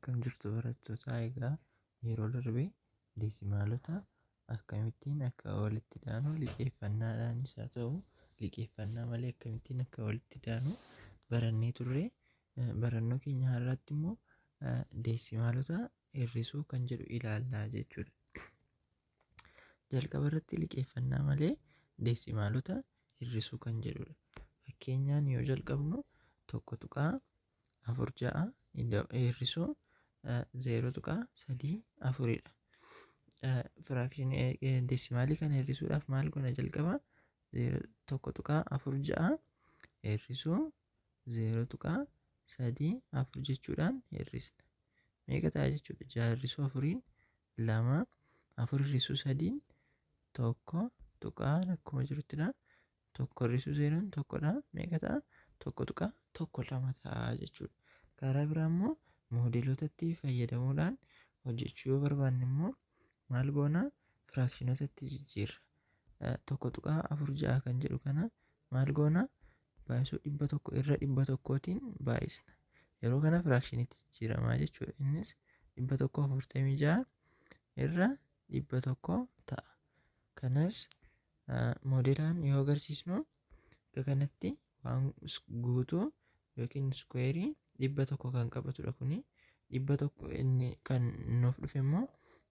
Akkam jirtu barattoota? Egaa yeroo darbe deesimaalota akkamittiin akka walitti daanu, liqeeffannaadhaanis haa ta'u liqeeffannaa malee akkamittiin akka walitti daanu barannee turre. Barannoo keenya har'aatti immoo deesimaalota hir'isuu kan jedhu ilaallaa jechuudha. Jalqaba irratti liqeeffannaa malee deesimaalota hir'isuu kan jedhudha. Fakkeenyaan yoo jalqabnu 1.46 hir'isuu 0.34dha. Firaakshinii deesimaalii kana hir'isuudhaaf maal goona? Jalqaba 1.46 hir'isuu 0.34 jechuudhaan hir'isna. Meeqa ta'a jechuudha? 6 hir'isuu 4n 2, 4 hir'isuu 3n 1, tuqaan akkuma jiruttidha. 1 hir'isuu 0n 1dha. Meeqa ta'a? 1.12 ta'a jechuudha. Karaa biraa immoo moodeelotatti fayyadamuudhaan hojjechuu yoo barbaanne immoo maal goona? Firaakshinotatti jijjiirra. 1.46 kan jedhu kana maal goona? Baay'isuu 100 irra 100tiin baay'isna. Yeroo kana firaakshiniitti jijjiiramaa jechuudha. Innis 146 irra 100 ta'a. Kanas moodelaan yoo agarsiisnu akka kanatti waan guutuu yookiin iskuweerii 100 kan qabatudha kuni. 100 inni kan nuuf dhufe immoo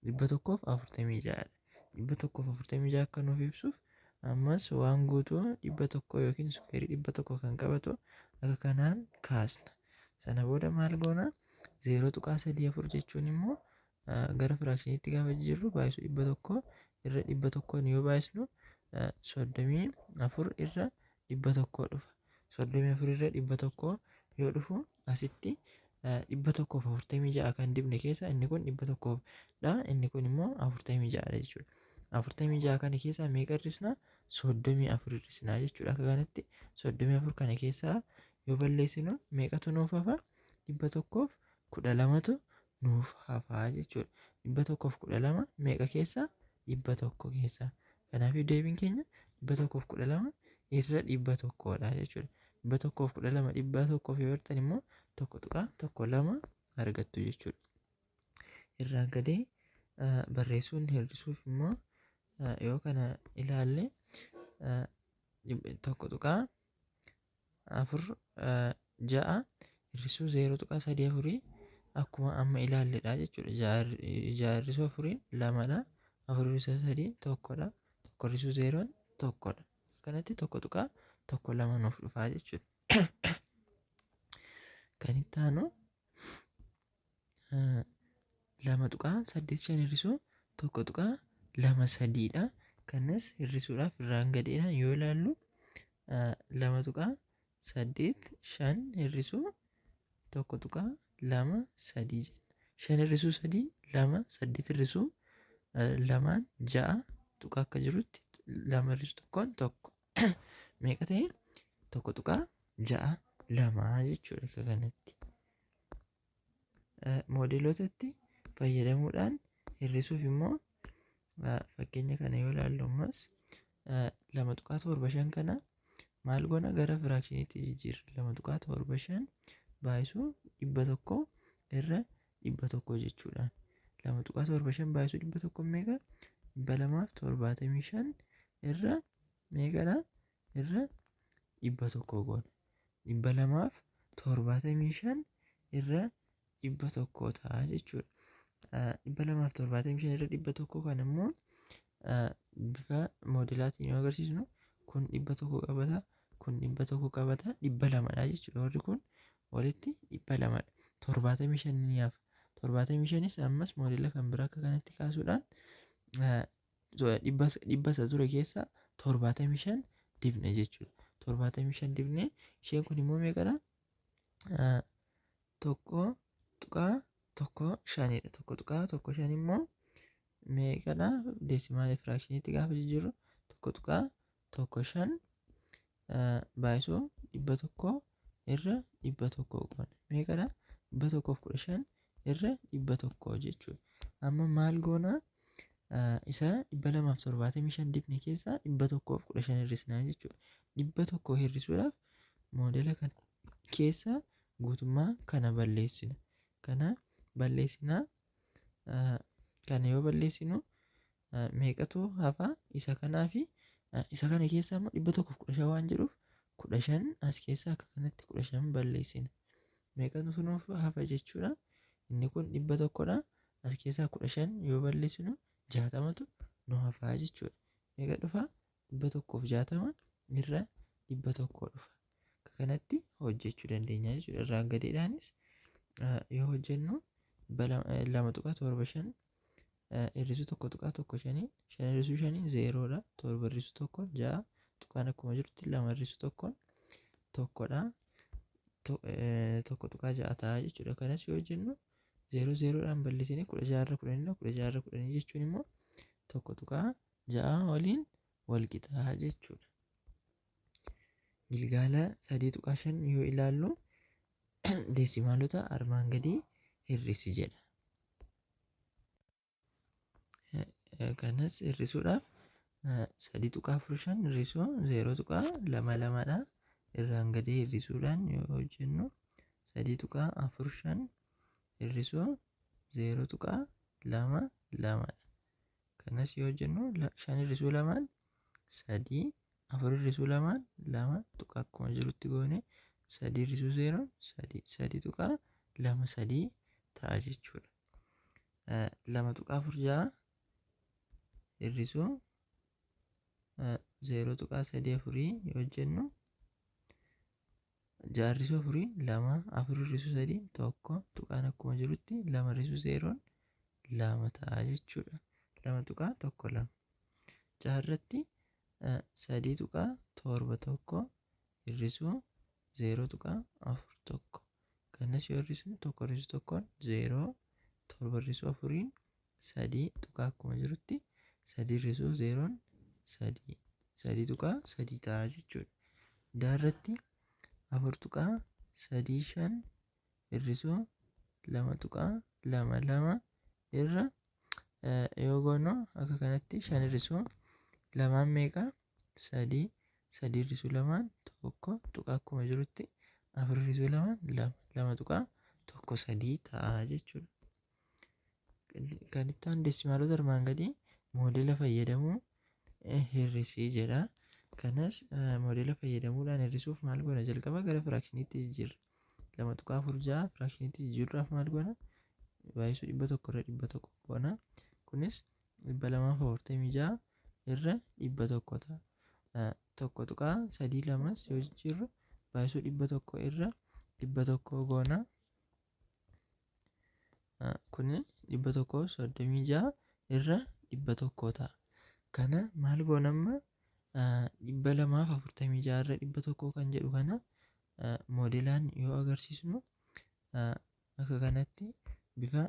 146dha. 146 akka nuuf ibsuuf ammas waan guutuu 100 yookiin iskuweerii 100 kan qabatu akka kanaan kaasna. Sana booda maal goona? 0.34 jechuun immoo gara firaakshiniitti gaafa jijjiirru baay'isuu 100 irra 100 yoo baay'isnu 34 irra 100 dhufa. 34 irra 100 yoo dhufu asitti 146 kan dibne keessa inni kun 100dha, inni kun immoo 46dha jechuudha. 46 kana keessaa meeqa hir'isna? 34 hir'isna jechuudha. Akka kanatti 34 kana keessaa yoo balleessinu meeqatu nuuf hafa? 112tu nuuf hafa jechuudha. 112 meeqa keessaa? 100 keessaa. Kanaafuu deebiin keenya 112 irra 100dha jechuudha. 112 100 yoo hirtan immoo 1.12 argattu jechuudha. Irraan gadee barreessuun hir'isuuf immoo yoo kana ilaalle 1.46 hir'isuu 0.34 akkuma amma ilaalledha jechuudha. 6 hir'isuu 4n 2dha. 4 hir'isuu 3 1dha. 1 hir'isuu 0n 1dha. Kanatti 1.12 nuuf dhufaa jechuudha. Kan itti aanu 2.85 hir'isuu 1.23dha. Kanas hir'isuudhaaf irraan gadeedhaan yoo ilaallu 2.85 hir'isuu 1.23 jenna. 5 hir'isuu 3 2, 8 hir'isuu 2 6, tuqaa akka jirutti 2 hir'isuu 1 1. Meeqa ta'e? 1.62 jechuudha akka kanatti. Moodeelotatti fayyadamuudhaan hir'isuuf immoo fakkeenya kana yoo ilaallu ammas 2.75 kana maal goona? Gara firaakshiniitti jijjiirra. 2.75 baay'isuu 100 irra 100 jechuudhaan. 2.75 baay'isuu 100 meeqa? 275 irra meeqadha? Irra 100 goona. 275 irra 100 ta'a jechuudha. 275 irra 100 kan immoo bifa moodelaatiin yoo agarsiisnu kun 100 qabata, kun 100 qabata, 200dha jechuudha. Warri kun walitti 200dha. 75 ni hafa. 75s ammas moodela kan biraa akka kanatti kaasuudhaan dhibba isa ture keessa 75 dibne jechuudha. 75 dibne isheen kun immoo meeqadha? 1.15dha. 1.15 immoo meeqadha? Deesimaalii firaakshiniitti gaafa jijjiirru 1.15 baay'isuu 100 irra 100 goona. Meeqadha? 115 irra 100 jechuudha. Amma maal goona? Isa 275 dibne keessaa 115 hir'isnaa jechuudha. 100 hir'isuudhaaf moodela kana keessa guutummaa kana balleessina. Kana balleessinaa. Kana yoo balleessinu meeqatu hafa? Isa kanaa fi isa kana keessaa immoo 115 waan jedhuuf 15 as keessaa akka kanatti 15 balleessina. Meeqatu nuuf hafa jechuudha. Inni kun 100dha. As keessaa 15 yoo balleessinu 60tu nu hafaa jechuudha. Meeqa dhufa? 160 irra 100 dhufa. Akka kanatti hojjechuu dandeenya jechuudha. Irraan gadeedhaanis yoo hojjennu 2.75 hir'isuu 1.15 5 hir'isuu 5 0dha. 7 hir'isuu 1 6 tuqaan akkuma jirutti 2 hir'isuu 1 1dha. 1.6 ta'a jechuudha. Kanas yoo hojjennu 0 0dhaan balleessinee 16 irra 10 16 irra 10 jechuun immoo 1.6 waliin wal qixaa jechuudha. Gilgaala 3.5 yoo ilaallu deesimaalota armaan gadii hir'isi jedha. Kanas hir'isuudhaaf 3.45 hir'isuu 0.22 dha. Irraan gadee hir'isuudhaan yoo hojjennu 3.45 hir'isuu 0.22 dha. Kanas yoo hojjennu 5 hir'isuu 2 3 4 hir'isuu 2 2 tuqaa akkuma jirutti goone 3 hir'isuu 0 3 3.23 ta'a jechuudha. 2.46 hir'isuu 0.34 yoo hojjennu 6 hir'isuu 4 2 4 hir'isuu 3 1 tuqaan akkuma jirutti 2 hir'isuu 0 2 ta'a jechuudha. 2.12 jaarratti 3.71 hir'isuu 0.41 kanas yoo hir'isnu 1 hir'isuu 1 0 7 hir'isuu 4 3 tuqaa akkuma jirutti 3 hir'isuu 0 3 3.3 ta'a jechuudha. Daarratti 4.35 hir'isuu 2.22 irra yoo goonu akka kanatti 5 hir'isuu 2 meeqa? 3 3 hir'isuu 2 1 tuqaa akkuma jirutti 4 hir'isuu 2 2 2.13 ta'a jechuudha. Kan itti aanu deesimaalota armaan gadii moodela fayyadamuu hir'isii jedha. Kanas moodela fayyadamuudhaan hir'isuuf maal goona? Jalqaba gara firaakshiniitti jijjiirra. 2.46 firaakshiniitti jijjiiruudhaaf maal goona? Baay'isuu 100 irra 100 goona. Kunis 246 irra 100 ta'a. 1.32 yoo jijjiirru baay'isuu 100 irra 100 goona. Kun 136 irra 100 ta'a. Kana maal goona amma 246 irra 100 kan jedhu kana moodelaan yoo agarsiisnu akka kanatti bifa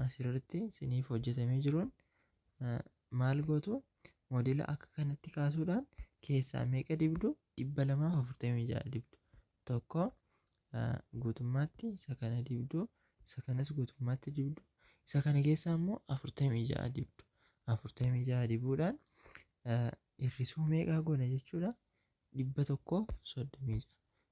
asirratti isiniif hojjetamee jiruun maal gootu moodela akka kanatti kaasuudhaan keessaa meeqa dibdu? 246 dibdu. Tokko guutummaatti isa kana dibdu, isa kanas guutummaatti dibdu, isa kana keessaa immoo 46 dibdu. 46 dibuudhaan hir'isuu meeqaa goona jechuudha? 136.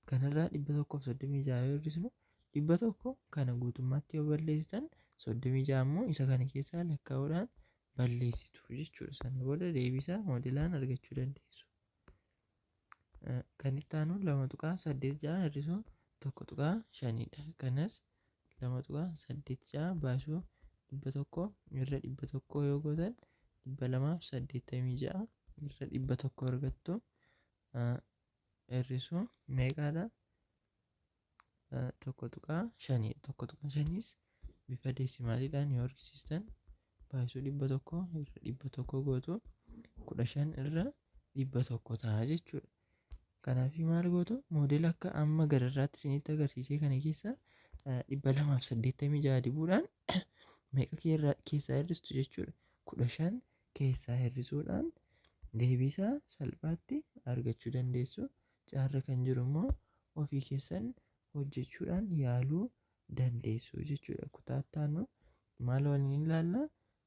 Kanarraa 136 yoo hir'isnu 100 kana guutummaatti yoo balleessitan 36 immoo isa kana keessaa lakkaa'uudhaan balleessitu jechuudha. Sana booda deebisaa moodelaan argachuu dandeessu. Kan itti aanu 2.86 hir'isuu 1.5 dha. Kanas 2.86 baay'isuu 100 irra 100 yoo gootan 286 irra 100 argattu. Hir'isuu meeqaadha? 1.5. 1.5 bifa deesimaaliidhaan yoo argisiistan baay'isuu 100 irra 100 gootu 15 irra 100 ta'a jechuudha. Kanaaf maal gootu moodela akka amma gararraatti isinitti agarsiisee kana keessa 286 dibuudhaan meeqa keessaa hir'istu jechuudha. 15 keessaa hir'isuudhaan deebiisaa salphaatti argachuu dandeessu. Caarra kan jiru immoo ofii keessan hojjechuudhaan yaaluu dandeessu jechuudha. Kutaa itti aanu maal waliin ilaalla?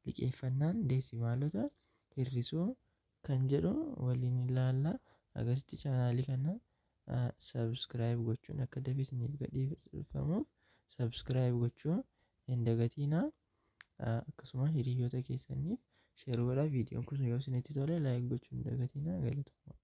Liqeeffannaan deesimaalota hir'isuu kan jedhu waliin ilaalla. Akkasitti chaanaalii kana subscribe gochuun akka dafee isiniif gadhiifamuuf subscribe gochuu hin hin dagatinaa. Akkasuma hiriyoota keessaniif share godhaa. Viidiyoon kun yoo isinitti tole like gochuu hin dagatinaa. Galatoomaa.